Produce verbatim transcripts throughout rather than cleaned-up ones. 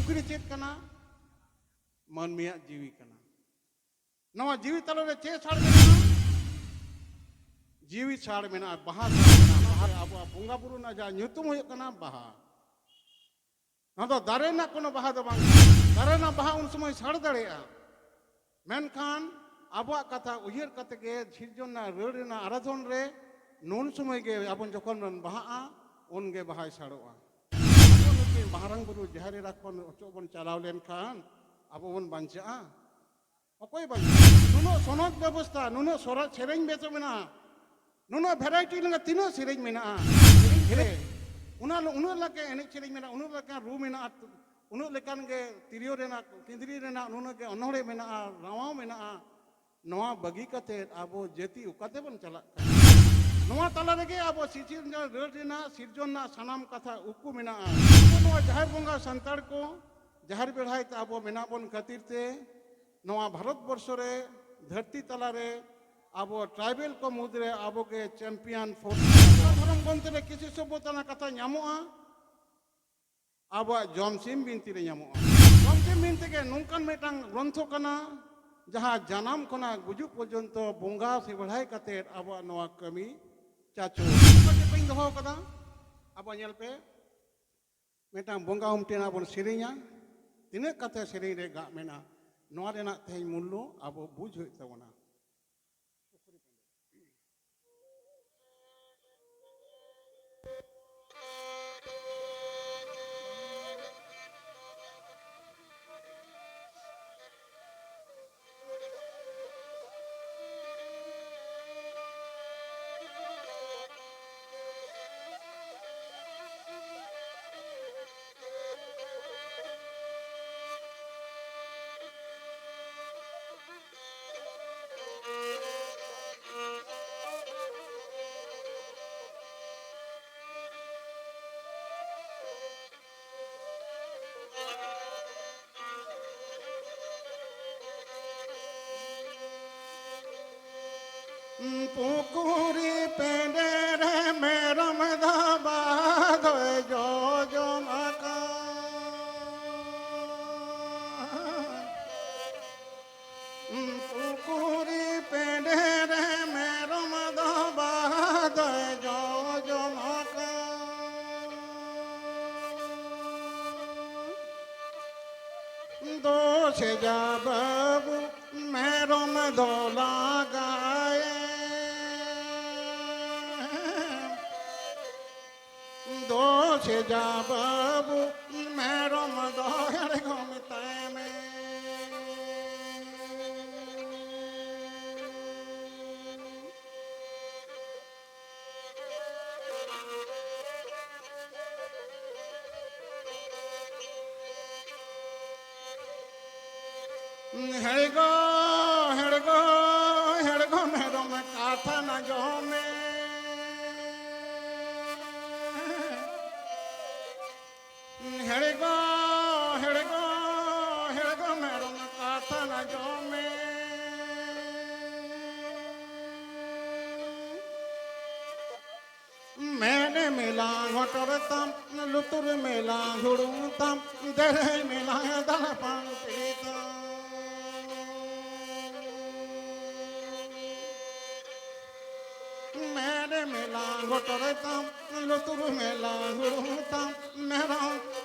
ᱥᱩᱠᱨᱤ ᱪᱮᱫ ᱠᱟᱱᱟ? ᱢᱟᱹᱱᱢᱤᱭᱟᱜ ᱡᱤᱣᱤ ᱠᱟᱱᱟ᱾ ᱱᱚᱣᱟ ᱡᱤᱣᱤ ᱛᱟᱞᱟᱨᱮ ᱪᱮᱫ ᱥᱟᱲ ᱢᱮᱱᱟᱜᱼᱟ? ᱡᱤᱣᱤ ᱥᱟᱲ ᱢᱮᱱᱟᱜᱼᱟ, ᱵᱟᱦᱟ ᱥᱟᱲ ᱢᱮᱱᱟᱜᱼᱟ᱾ ᱵᱟᱦᱟ ᱟᱵᱚᱣᱟᱜ ᱵᱚᱸᱜᱟ ᱵᱩᱨᱩ ᱨᱮᱱᱟᱜ ᱡᱟᱦᱟᱸ ᱧᱩᱛᱩᱢ ᱦᱩᱭᱩᱜ ᱠᱟᱱᱟ ᱵᱟᱦᱟ᱾ ᱱᱚᱣᱟ ᱫᱚ ᱫᱟᱨᱮ ᱨᱮᱱᱟᱜ ᱠᱳᱱᱳ ᱵᱟᱦᱟ ᱫᱚ ᱵᱟᱝ ᱠᱟᱱᱟ᱾ ᱫᱟᱨᱮ ᱨᱮᱱᱟᱜ ᱵᱟᱦᱟ ᱩᱱ ᱥᱚᱢᱚᱭ ᱥᱟᱲ ᱫᱟᱲᱮᱭᱟᱜᱼᱟ, ᱢᱮᱱᱠᱷᱟᱱ ᱟᱵᱚᱣᱟᱜ ᱠᱟᱛᱷᱟ ᱩᱭᱦᱟᱹᱨ ᱠᱟᱛᱮ ᱜᱮ ᱥᱤᱨᱡᱚᱱ ᱨᱮᱱᱟᱜ ᱨᱟᱹᱲ ᱨᱮᱱᱟᱜ ᱟᱨᱟᱫᱷᱚᱱ ᱨᱮ ᱱᱩᱱ ᱥᱚᱢᱚᱭ ᱜᱮ ᱟᱵᱚ ᱡᱚᱠᱷᱚᱱ ᱵᱚᱱ ᱵᱟᱦᱟᱜᱼᱟ, ᱩᱱ ᱜᱮ ᱵᱟᱦᱟᱭ ᱥᱟᱲᱚᱜᱼᱟ᱾ ᱟᱵᱚ ᱱᱩᱠᱤᱱ ᱢᱟᱨᱟᱝ ᱵᱩᱨᱩ ᱡᱟᱦᱮᱨ ᱮᱨᱟ ᱠᱷᱚᱱ ᱚᱪᱚᱜ ᱵᱚᱱ ᱪᱟᱞᱟᱣ ᱞᱮᱱᱠᱷᱟᱱ ᱟᱵᱚ ᱵᱚᱱ ᱵᱟᱧᱪᱟᱜᱼᱟ? ᱚᱠᱚᱭ ᱵᱟᱧᱪᱟᱜᱼᱟ? ᱱᱩᱱᱟᱹᱜ ᱥᱚᱱᱚᱛ ᱵᱮᱵᱚᱥᱛᱷᱟ, ᱱᱩᱱᱟᱹᱜ ᱥᱚᱨᱟ-, ᱥᱮᱨᱮᱧ ᱵᱮᱛᱚ ᱢᱮᱱᱟᱜᱼᱟ, ᱱᱩᱱᱟᱹᱜ variety ᱨᱮᱱᱟᱜ ᱛᱤᱱᱟᱹᱜ ᱥᱮᱨᱮᱧ ᱢᱮᱱᱟᱜᱼᱟ, ᱥᱮᱨᱮᱧ ᱨᱮ ᱩᱱᱟᱹᱜ, ᱩᱱᱟᱹᱜ ᱞᱮᱠᱟ ᱮᱱᱮᱡ ᱥᱮᱨᱮᱧ ᱢᱮᱱᱟᱜᱼᱟ, ᱩᱱᱟᱹᱜ ᱞᱮᱠᱟ ᱨᱩ ᱢᱮᱱᱟᱜᱼᱟ, ᱩᱱᱟᱹᱜ ᱞᱮᱠᱟᱱ ᱜᱮ ᱛᱤᱨᱭᱳ ᱨᱮᱱᱟᱜ, ᱠᱤᱸᱫᱽᱨᱤ ᱨᱮᱱᱟᱜ, ᱩᱱᱟᱹᱜ ᱜᱮ ᱚᱱᱚᱬᱦᱮ ᱢᱮᱱᱟᱜᱼᱟ, ᱨᱟᱣᱟᱣ ᱢᱮᱱᱟᱜᱼᱟ᱾ ᱱᱚᱣᱟ ᱵᱟᱹᱜᱤ ᱠᱟᱛᱮ ᱟᱵᱚ ᱡᱟᱹᱛᱤ ᱚᱠᱟ ᱛᱮᱵᱚᱱ ᱪᱟᱞᱟᱜ ᱠᱟᱱᱟ? ᱱᱚᱣᱟ ᱛᱟᱞᱟ ᱨᱮᱜᱮ ᱟᱵᱚ ᱥᱤᱥᱤᱨ ᱨᱟᱹᱲ ᱨᱮᱱᱟᱜ, ᱥᱤᱨᱡᱚᱱ ᱨᱮᱱᱟᱜ ᱥᱟᱱᱟᱢ ᱠᱟᱛᱷᱟ ᱩᱠᱩ ᱢᱮᱱᱟᱜᱼᱟ᱾ ᱟᱵᱚ ᱱᱚᱣᱟ ᱡᱟᱦᱮᱨ ᱵᱚᱸᱜᱟ ᱥᱟᱱᱛᱟᱲ ᱠᱚ ᱡᱟᱦᱮᱨ ᱵᱮᱲᱦᱟᱭ ᱛᱮ ᱟᱵᱚ ᱢᱮᱱᱟᱜ ᱵᱚᱱ ᱠᱷᱟᱹᱛᱤᱨ ᱛᱮ ᱱᱚᱣᱟ ᱵᱷᱟᱨᱚᱛ ᱵᱚᱨᱥᱚ ᱨᱮ, ᱫᱷᱟᱹᱨᱛᱤ ᱛᱟᱞᱟ ᱨᱮ ᱟᱵᱚ tribal ᱠᱚ ᱢᱩᱫᱽ ᱨᱮ ᱟᱵᱚ ᱜᱮ champion force᱾ ᱫᱷᱚᱨᱚᱢ ᱜᱨᱚᱱᱛᱷ ᱨᱮ ᱠᱤᱥᱤ ᱥᱚᱵᱷᱚᱛᱟ ᱨᱮᱱᱟᱜ ᱠᱟᱛᱷᱟ ᱧᱟᱢᱚᱜᱼᱟ, ᱟᱵᱚᱣᱟᱜ ᱡᱚᱢᱥᱤᱢ ᱵᱤᱱᱛᱤ ᱨᱮ ᱧᱟᱢᱚᱜᱼᱟ᱾ ᱡᱚᱢᱥᱤᱢ ᱵᱤᱱᱛᱤ ᱜᱮ ᱱᱚᱝᱠᱟᱱ ᱢᱤᱫᱴᱟᱝ ᱜᱨᱚᱱᱛᱷᱚ ᱠᱟᱱᱟ, ᱡᱟᱦᱟᱸ ᱡᱟᱱᱟᱢ ᱠᱷᱚᱱᱟᱜ ᱜᱩᱡᱩᱜ ᱯᱚᱨᱡᱚᱱᱛᱚ ᱵᱚᱸᱜᱟ ᱥᱮ ᱵᱟᱲᱟᱭ ᱠᱟᱛᱮ ᱟᱵᱚᱣᱟᱜ ᱱᱚᱣᱟ ᱠᱟᱹᱢᱤ ᱪᱟᱪᱳ᱾ ᱱᱚᱝᱠᱟ ᱪᱮᱫ ᱠᱚᱧ ᱫᱚᱦᱚ ᱠᱟᱫᱟ, ᱟᱵᱚ ᱧᱮᱞ ᱯᱮ, ᱢᱤᱫᱴᱟᱝ ᱵᱚᱸᱜᱟ ᱩᱢ ᱴᱷᱮᱱ ᱟᱵᱚ ᱵᱚᱱ ᱥᱮᱨᱮᱧᱟ, ᱛᱤᱱᱟᱹᱜ ᱠᱟᱛᱮ ᱥᱮᱨᱮᱧ ᱨᱮ ᱜᱟᱜ ᱢᱮᱱᱟᱜᱼᱟ, ᱱᱚᱣᱟ ᱨᱮᱱᱟᱜ ᱛᱮᱦᱮᱧ ᱢᱩᱞᱞᱚ ᱟᱵᱚ ᱵᱩᱡᱽ ᱦᱩᱭᱩᱜ ᱛᱟᱵᱚᱱᱟ᱾ ᱯᱩᱠᱷᱩᱨᱤ ᱯᱮᱸᱰᱮ ᱨᱮ ᱢᱮᱨᱚᱢ ᱫᱷᱟᱵᱟ ᱫᱚᱭ ᱡᱚᱡᱚᱢ ᱟᱠᱟᱫ᱾ ᱫᱚᱥᱮᱡᱟ ᱵᱟᱹᱵᱩ ᱢᱮᱨᱚᱢ ᱫᱚ ᱞᱟᱜᱟᱭᱮᱢ᱾ ᱫᱚᱥᱮᱡᱟ ᱵᱟᱹᱵᱩ ᱢᱮᱨᱚᱢ ᱫᱚ ᱦᱮᱲᱜᱚᱢ ᱛᱟᱭ ᱢᱮ᱾ ᱦᱮᱲᱜᱚ, ᱦᱮᱲᱜᱚ, ᱦᱮᱲᱜᱚ ᱢᱮᱨᱚᱢ ᱠᱟᱛᱷᱟ ᱱᱟ ᱡᱚᱢᱮ᱾ ᱦᱮᱲᱜᱚ, ᱦᱮᱲᱜᱚ, ᱦᱮᱲᱜᱚ ᱢᱮᱨᱚᱢ ᱠᱟᱛᱷᱟ ᱱᱟ ᱡᱚᱢᱮ᱾ ᱢᱮᱫ ᱢᱮᱞᱟ ᱦᱚᱴᱚᱨ ᱛᱟᱢ, ᱞᱩᱛᱩᱨ ᱢᱮᱞᱟ ᱦᱩᱲᱩ ᱛᱟᱢ, ᱫᱮᱨᱮᱧ ᱢᱮᱞᱟ ᱫᱟᱞᱟ ᱯᱟᱱᱛᱮ ᱛᱟᱢ᱾ ᱢᱮᱫ ᱢᱮᱞᱟ ᱦᱚᱴᱚᱨ ᱛᱟᱢ, ᱞᱩᱛᱩᱨ ᱢᱮᱞᱟ ᱦᱩᱲᱩ ᱛᱟᱢ, ᱢᱮᱨᱚᱢ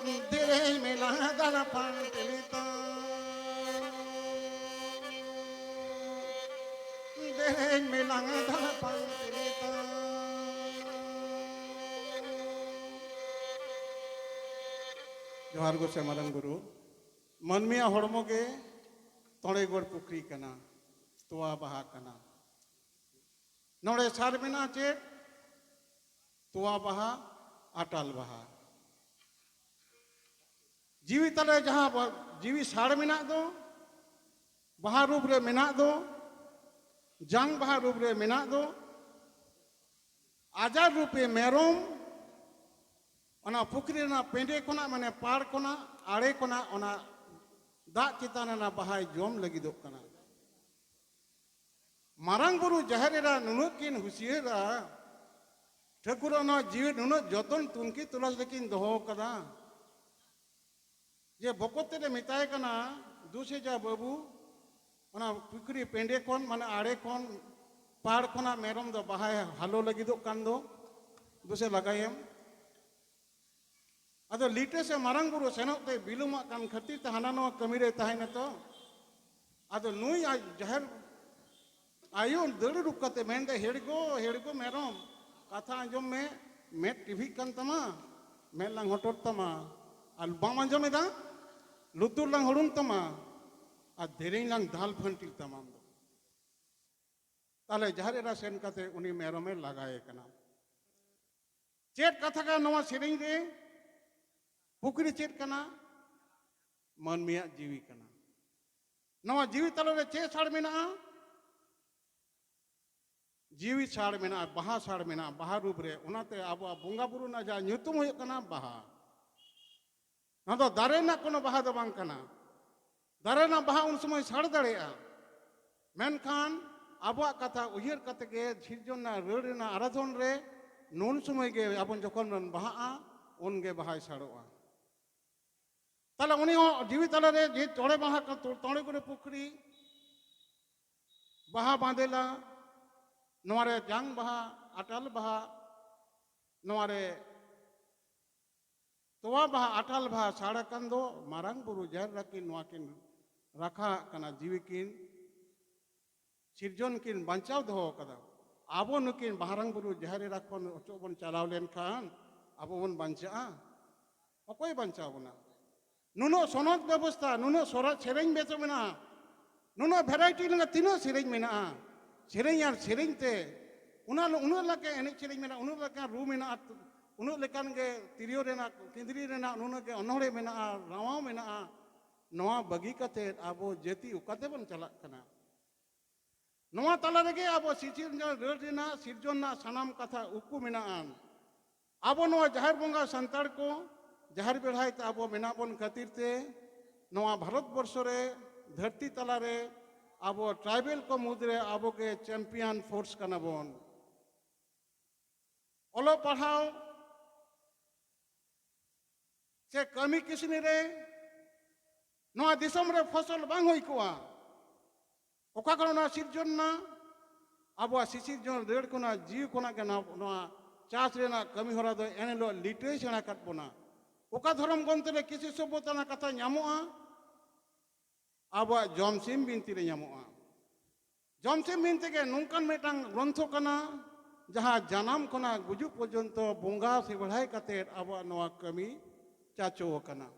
ᱫᱮᱨᱮᱧ ᱢᱮᱞᱟ ᱫᱟᱞᱟ ᱯᱟᱱᱛᱮ ᱛᱟᱢ᱾ ᱫᱮᱨᱮᱧ ᱢᱮᱞᱟᱝ ᱫᱷᱟᱨᱟ ᱯᱟᱱᱛᱮ ᱛᱟᱢ᱾ ᱡᱚᱦᱟᱨ ᱜᱚᱸᱥᱟᱭ ᱢᱟᱨᱟᱝ ᱵᱩᱨᱩ᱾ ᱢᱟᱹᱱᱢᱤᱭᱟᱜ ᱦᱚᱲᱢᱚ ᱜᱮ ᱛᱚᱲᱮ ᱜᱚᱲ ᱯᱩᱠᱷᱨᱤ ᱠᱟᱱᱟ, ᱛᱚᱣᱟ ᱵᱟᱦᱟ ᱠᱟᱱᱟ᱾ ᱱᱚᱰᱮ ᱥᱟᱨ ᱢᱮᱱᱟᱜᱼᱟ ᱪᱮᱫ? ᱛᱚᱣᱟ ᱵᱟᱦᱟ, ᱟᱴᱟᱞ ᱵᱟᱦᱟ᱾ ᱡᱤᱣᱤ ᱛᱟᱞᱮ ᱡᱟᱦᱟᱸ ᱵᱟ-, ᱡᱤᱣᱤ ᱥᱟᱲ ᱢᱮᱱᱟᱜ ᱫᱚ, ᱵᱟᱦᱟ ᱨᱩᱯ ᱨᱮ ᱢᱮᱱᱟᱜ ᱫᱚ, ᱡᱟᱝ ᱵᱟᱦᱟ ᱨᱩᱯ ᱨᱮ ᱢᱮᱱᱟᱜ ᱫᱚ, ᱟᱡᱟᱨ ᱨᱩᱯᱮ ᱢᱮᱨᱚᱢ, ᱚᱱᱟ ᱯᱩᱠᱷᱨᱤ ᱨᱮᱱᱟᱜ ᱯᱮᱸᱰᱮ ᱠᱷᱚᱱᱟᱜ, ᱢᱟᱱᱮ ᱯᱟᱲ ᱠᱷᱚᱱᱟᱜ, ᱟᱲᱮ ᱠᱷᱚᱱᱟᱜ ᱚᱱᱟ ᱫᱟᱜ ᱪᱮᱛᱟᱱ ᱨᱮᱱᱟᱜ ᱵᱟᱦᱟᱭ ᱡᱚᱢ ᱞᱟᱹᱜᱤᱫᱚᱜ ᱠᱟᱱᱟ᱾ ᱢᱟᱨᱟᱝ ᱵᱩᱨᱩ ᱡᱟᱦᱮᱨ ᱮᱨᱟ ᱱᱩᱱᱟᱹᱜ ᱠᱤᱱ ᱦᱩᱸᱥᱤᱭᱟᱹᱨᱟ, ᱴᱷᱟᱹᱠᱩᱨ ᱚᱱᱟ ᱡᱤᱣᱤ ᱱᱩᱱᱟᱹᱜ ᱡᱚᱛᱚᱱ ᱛᱩᱱᱠᱷᱤ ᱛᱚᱞᱟᱥ ᱨᱮᱠᱤᱱ ᱫᱚᱦᱚ ᱟᱠᱟᱫᱟ᱾ ᱡᱮ ᱵᱚᱠᱚᱛ ᱛᱮᱫ ᱮ ᱢᱮᱛᱟᱭ ᱠᱟᱱᱟ, "ᱫᱩᱥᱮᱡᱟ ᱵᱟᱹᱵᱩ, ᱚᱱᱟ ᱯᱩᱠᱷᱨᱤ ᱯᱮᱸᱰᱮ ᱠᱷᱚᱱ, ᱢᱟᱱᱮ ᱟᱲᱮ ᱠᱷᱚᱱ, ᱯᱟᱲ ᱠᱷᱚᱱᱟᱜ ᱢᱮᱨᱚᱢ ᱫᱚ ᱵᱟᱦᱟᱭ ᱦᱟᱞᱚ ᱞᱟᱹᱜᱤᱫᱚᱜ ᱠᱟᱱ ᱫᱚ, ᱫᱩᱥᱮ ᱞᱟᱜᱟᱭᱮᱢ᱾" ᱟᱫᱚ ᱞᱤᱴᱟᱹ ᱥᱮ ᱢᱟᱨᱟᱝ ᱵᱩᱨᱩ ᱥᱮᱱᱚᱜ ᱛᱮ ᱵᱤᱞᱚᱢᱟᱜ ᱠᱟᱱ ᱠᱷᱟᱹᱛᱤᱨ ᱛᱮ ᱦᱟᱱᱟ ᱱᱚᱣᱟ ᱠᱟᱹᱢᱤ ᱨᱮ ᱛᱟᱦᱮᱱᱟ ᱛᱚ᱾ ᱟᱫᱚ ᱱᱩᱭ ᱟᱡ ᱡᱟᱦᱮᱨ ᱟᱭᱳ ᱫᱟᱹᱲ ᱩᱰᱩᱠ ᱠᱟᱛᱮ ᱢᱮᱱᱫᱟᱭ, "ᱦᱮᱲᱜᱳ, ᱦᱮᱲᱜᱳ ᱢᱮᱨᱚᱢ, ᱠᱟᱛᱷᱟ ᱟᱸᱡᱚᱢ ᱢᱮ, ᱢᱮᱫ ᱴᱤᱵᱷᱤᱜ ᱠᱟᱱ ᱛᱟᱢᱟ, ᱢᱮᱫ ᱞᱟᱝ ᱦᱚᱴᱚᱨ ᱛᱟᱢᱟ, ᱟᱨ ᱵᱟᱢ ᱟᱸᱡᱚᱢᱮᱫᱟ, ᱞᱩᱛᱩᱨ ᱞᱟᱝ ᱦᱩᱲᱩᱝ ᱛᱟᱢᱟ, ᱟᱨ ᱫᱮᱨᱮᱧ ᱞᱟᱝ ᱫᱟᱞ ᱯᱷᱟᱹᱱᱴᱤᱞ ᱛᱟᱢᱟ ᱟᱢ ᱫᱚ᱾" ᱛᱟᱦᱞᱮ ᱡᱟᱦᱮᱨ ᱮᱨᱟ ᱥᱮᱱ ᱠᱟᱛᱮ ᱩᱱᱤ ᱢᱮᱨᱚᱢᱮ ᱞᱟᱜᱟᱭᱮ ᱠᱟᱱᱟ᱾ ᱪᱮᱫ ᱠᱟᱛᱷᱟ ᱠᱟᱱᱟ ᱱᱚᱣᱟ ᱥᱮᱨᱮᱧ ᱨᱮ? ᱯᱩᱠᱷᱨᱤ ᱪᱮᱫ ᱠᱟᱱᱟ? ᱢᱟᱹᱱᱢᱤᱭᱟᱜ ᱡᱤᱣᱤ ᱠᱟᱱᱟ᱾ ᱱᱚᱣᱟ ᱡᱤᱣᱤ ᱛᱟᱞᱟᱨᱮ ᱪᱮᱫ ᱥᱟᱲ ᱢᱮᱱᱟᱜᱼᱟ? ᱡᱤᱣᱤ ᱥᱟᱲ ᱢᱮᱱᱟᱜᱼᱟ, ᱵᱟᱦᱟ ᱥᱟᱲ ᱢᱮᱱᱟᱜᱼᱟ, ᱵᱟᱦᱟ ᱨᱩᱯ ᱨᱮ᱾ ᱚᱱᱟᱛᱮ ᱟᱵᱚᱣᱟᱜ ᱵᱚᱸᱜᱟ ᱵᱩᱨᱩ ᱨᱮᱱᱟᱜ ᱡᱟᱦᱟᱸ ᱧᱩᱛᱩᱢ ᱦᱩᱭᱩᱜ ᱠᱟᱱᱟ ᱵᱟᱦᱟ, ᱱᱚᱣᱟ ᱫᱚ ᱫᱟᱨᱮ ᱨᱮᱱᱟᱜ ᱠᱳᱱᱳ ᱵᱟᱦᱟ ᱫᱚ ᱵᱟᱝ ᱠᱟᱱᱟ᱾ ᱫᱟᱨᱮ ᱨᱮᱱᱟᱜ ᱵᱟᱦᱟ ᱩᱱ ᱥᱚᱢᱚᱭ ᱥᱟᱲ ᱫᱟᱲᱮᱭᱟᱜᱼᱟ, ᱢᱮᱱᱠᱷᱟᱱ ᱟᱵᱚᱣᱟᱜ ᱠᱟᱛᱷᱟ ᱩᱭᱦᱟᱹᱨ ᱠᱟᱛᱮ ᱜᱮ ᱥᱤᱨᱡᱚᱱ ᱨᱮᱱᱟᱜ ᱨᱟᱹᱲ ᱨᱮᱱᱟᱜ ᱟᱨᱟᱫᱷᱚᱱ ᱨᱮ ᱱᱩᱱ ᱥᱚᱢᱚᱭ ᱜᱮ ᱟᱵᱚ ᱡᱚᱠᱷᱚᱱ ᱵᱚᱱ ᱵᱟᱦᱟᱜᱼᱟ, ᱩᱱᱜᱮ ᱵᱟᱦᱟᱭ ᱥᱟᱲᱚᱜᱼᱟ᱾ ᱛᱟᱦᱞᱮ ᱩᱱᱤ ᱦᱚᱸ ᱡᱤᱣᱤ ᱛᱟᱞᱟᱨᱮ ᱡᱮ ᱛᱚᱲᱮ ᱵᱟᱦᱟ ᱠᱟᱱ, ᱛᱚ-, ᱛᱚᱲᱮ ᱜᱩᱲᱤ ᱯᱩᱠᱷᱨᱤ, ᱵᱟᱦᱟ ᱵᱟᱸᱫᱮᱞᱟ, ᱱᱚᱣᱟ ᱨᱮ ᱡᱟᱝ ᱵᱟᱦᱟ, ᱟᱴᱟᱞ ᱵᱟᱦᱟ, ᱱᱚᱣᱟ ᱨᱮ ᱛᱚᱣᱟ ᱵᱟᱦᱟ, ᱟᱴᱟᱞ ᱵᱟᱦᱟ ᱥᱟᱲ ᱟᱠᱟᱱ ᱫᱚ ᱢᱟᱨᱟᱝ ᱵᱩᱨᱩ ᱡᱟᱦᱮᱨ ᱨᱮᱠᱤᱱ ᱱᱚᱣᱟ ᱠᱤᱱ ᱨᱟᱠᱷᱟ ᱟᱜ ᱠᱟᱱᱟ, ᱡᱤᱣᱤ ᱠᱤᱱ ᱥᱤᱨᱡᱚᱱ ᱠᱤᱱ ᱵᱟᱧᱪᱟᱣ ᱫᱚᱦᱚ ᱟᱠᱟᱫᱟ᱾ ᱟᱵᱚ ᱱᱩᱠᱤᱱ ᱢᱟᱨᱟᱝ ᱵᱩᱨᱩ ᱡᱟᱦᱮᱨ ᱮᱨᱟ ᱠᱷᱚᱱ ᱚᱪᱚᱜ ᱵᱚᱱ ᱪᱟᱞᱟᱣ ᱞᱮᱱᱠᱷᱟᱱ ᱟᱵᱚ ᱵᱚᱱ ᱵᱟᱧᱪᱟᱜᱼᱟ? ᱚᱠᱚᱭ ᱵᱟᱧᱪᱟᱣ ᱵᱚᱱᱟ? ᱱᱩᱱᱟᱹᱜ ᱥᱚᱱᱚᱛ ᱵᱮᱵᱚᱥᱛᱷᱟ, ᱱᱩᱱᱟᱹᱜ ᱥᱚᱨᱟ-, ᱥᱮᱨᱮᱧ ᱵᱮᱛᱚ ᱢᱮᱱᱟᱜᱼᱟ, ᱱᱩᱱᱟᱹᱜ variety ᱨᱮᱱᱟᱜ ᱛᱤᱱᱟᱹᱜ ᱥᱮᱨᱮᱧ ᱢᱮᱱᱟᱜᱼᱟ, ᱥᱮᱨᱮᱧ ᱟᱨ ᱥᱮᱨᱮᱧ ᱛᱮ ᱩᱱᱟᱹᱜ, ᱩᱱᱟᱹᱜ ᱞᱮᱠᱟ ᱮᱱᱮᱡ ᱥᱮᱨᱮᱧ ᱢᱮᱱᱟᱜᱼᱟ, ᱩᱱᱟᱹᱜ ᱞᱮᱠᱟᱱ ᱨᱩ ᱢᱮᱱᱟᱜᱼᱟ, ᱩᱱᱟᱹᱜ ᱞᱮᱠᱟᱱ ᱜᱮ ᱛᱤᱨᱭᱳ ᱨᱮᱱᱟᱜ, ᱠᱮᱸᱫᱽᱨᱤ ᱨᱮᱱᱟᱜ, ᱱᱩᱱᱟᱹᱜ ᱜᱮ ᱚᱱᱚᱬᱦᱮ ᱢᱮᱱᱟᱜᱼᱟ, ᱨᱟᱣᱟᱣ ᱢᱮᱱᱟᱜᱼᱟ᱾ ᱱᱚᱣᱟ ᱵᱟᱹᱜᱤ ᱠᱟᱛᱮ ᱟᱵᱚ ᱡᱟᱹᱛᱤ ᱚᱠᱟᱛᱮ ᱵᱚᱱ ᱪᱟᱞᱟᱜ ᱠᱟᱱᱟ? ᱱᱚᱣᱟ ᱛᱟᱞᱟ ᱨᱮᱜᱮ ᱟᱵᱚ ᱥᱤᱥᱤᱨᱡᱚᱱ ᱨᱟᱹᱲ ᱨᱮᱱᱟᱜ, ᱥᱤᱨᱡᱚᱱ ᱨᱮᱱᱟᱜ ᱥᱟᱱᱟᱢ ᱠᱟᱛᱷᱟ ᱩᱠᱩ ᱢᱮᱱᱟᱜᱼᱟ᱾ ᱟᱵᱚ ᱱᱚᱣᱟ ᱡᱟᱦᱮᱨ ᱵᱚᱸᱜᱟ ᱥᱟᱱᱛᱟᱲ ᱠᱚ ᱡᱟᱦᱮᱨ ᱵᱮᱲᱦᱟᱭ ᱛᱮ ᱟᱵᱚ ᱢᱮᱱᱟᱜ ᱵᱚᱱ ᱠᱷᱟᱹᱛᱤᱨ ᱛᱮ ᱱᱚᱣᱟ ᱵᱷᱟᱨᱚᱛ ᱵᱚᱨᱥᱚ ᱨᱮ, ᱫᱷᱟᱹᱨᱛᱤ ᱛᱟᱞᱟ ᱨᱮ ᱟᱵᱚ tribal ᱠᱚ ᱢᱩᱫᱽ ᱨᱮ ᱟᱵᱚ ᱜᱮ champion force ᱠᱟᱱᱟ ᱵᱚᱱ᱾ ᱚᱞᱚᱜ ᱯᱟᱲᱦᱟᱣ ᱥᱮ ᱠᱟᱹᱢᱤ ᱠᱟᱹᱥᱱᱤ ᱨᱮ ᱱᱚᱣᱟ ᱫᱤᱥᱚᱢ ᱨᱮ ᱯᱷᱚᱥᱚᱞ ᱵᱟᱝ ᱦᱩᱭ ᱠᱚᱜᱼᱟ᱾ ᱚᱠᱟ ᱠᱷᱚᱱ ᱱᱚᱣᱟ ᱥᱤᱨᱡᱚᱱ ᱮᱱᱟ? ᱟᱵᱚᱣᱟᱜ ᱥᱤᱥᱤᱨᱡᱚᱱ ᱨᱟᱹᱲ ᱠᱷᱚᱱᱟᱜ, ᱡᱤᱣᱤ ᱠᱷᱚᱱᱟᱜ ᱜᱮ ᱱᱚᱣᱟ, ᱱᱚᱣᱟ ᱪᱟᱥ ᱨᱮᱱᱟᱜ ᱠᱟᱹᱢᱤ ᱦᱚᱨᱟ ᱫᱚ ᱮᱱᱦᱤᱞᱳᱜ ᱞᱤᱴᱟᱹᱭ ᱥᱮᱬᱟ ᱟᱠᱟᱫ ᱵᱚᱱᱟ᱾ ᱚᱠᱟ ᱫᱷᱚᱨᱚᱢ ᱜᱨᱚᱱᱛᱷᱚ ᱨᱮ ᱠᱤᱥᱤ ᱥᱚᱵᱷᱚᱛᱟ ᱨᱮᱱᱟᱜ ᱠᱟᱛᱷᱟ ᱧᱟᱢᱚᱜᱼᱟ? ᱟᱵᱚᱣᱟᱜ ᱡᱚᱢᱥᱤᱢ ᱵᱤᱱᱛᱤ ᱨᱮ ᱧᱟᱢᱚᱜᱼᱟ᱾ ᱡᱚᱢᱥᱤᱢ ᱵᱤᱱᱛᱤ ᱜᱮ ᱱᱚᱝᱠᱟᱱ ᱢᱤᱫᱴᱟᱝ ᱜᱨᱚᱱᱛᱷᱚ ᱠᱟᱱᱟ, ᱡᱟᱦᱟᱸ ᱡᱟᱱᱟᱢ ᱠᱷᱚᱱᱟᱜ ᱜᱩᱡᱩᱜ ᱯᱚᱨᱡᱚᱱᱛᱚ ᱵᱚᱸᱜᱟ ᱥᱮ ᱵᱟᱲᱟᱭ ᱠᱟᱛᱮ ᱟᱵᱚᱣᱟᱜ ᱱᱚᱣᱟ ᱠᱟᱹᱢᱤ ᱪᱟᱪᱳ ᱟᱠᱟᱱᱟ᱾